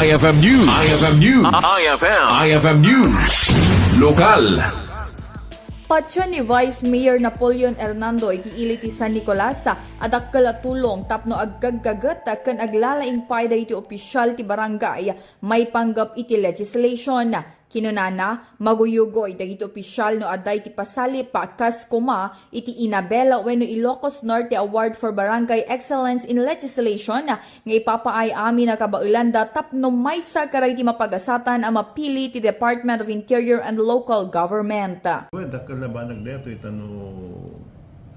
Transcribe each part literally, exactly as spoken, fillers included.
I F M News. I F M News. I F M. I F M News. Lokal. Patien ni Vice Mayor Napoleon Hernando iti ili ti San Nicolas a dakkel a tulong tapno aggaggaget ken aglalaing pay dagiti opisyal ti barangay maipanggep iti legislation. Kinunana, maguyugoy dagiti opisyal no adda iti pasalip kas koma iti INABEL wenno Ilocos Norte Award for Barangay Excellence in Legislation nga ipapaay amin a kabaelanda tapno maysa kadagiti mapagasatan a mapili ti Department of Interior and Local Government. Well, dakkel a banag daytoy ta no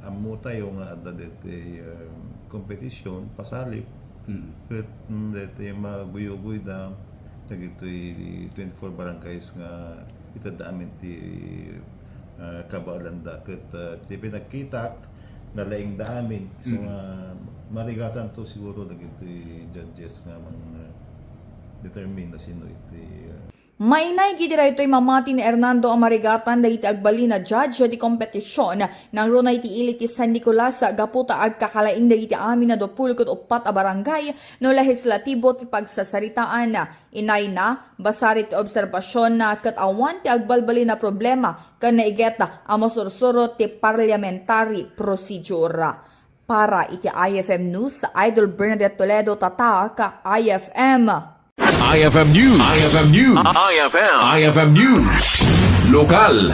ammo tayo nga adda daytoy, um, competition, pasalip, ket, mm, daytoy maguyugoyda dagitoy twenty-four barangays nga itedda amin ti, ah, kabaelanda. Ket, ah, ti pinagkitak, nalaingda amin. So, ah, marigatanto siguro dagitoy judges nga mang, ah, determine no sino iti, ah, Mainaig iti daytoy mamati ni Hernando a marigatan dagiti agbalin a judge ti kompetisyon, nangruna iti ili ti San Nicolas gapu ta agkakalaing dagiti amin a dapol ket uppat a barangay no lehislatibo ti pagsasaritaan. Inayna, basar iti obserbasionna ket awan ti agbalbalin a problema ken naiget a masursuro ti parliamentary procedure. Para iti I F M News, Idol Bernadette Toledo, Tatak, I F M. I F M News. I F M News. I F M. I F M News. Lokal.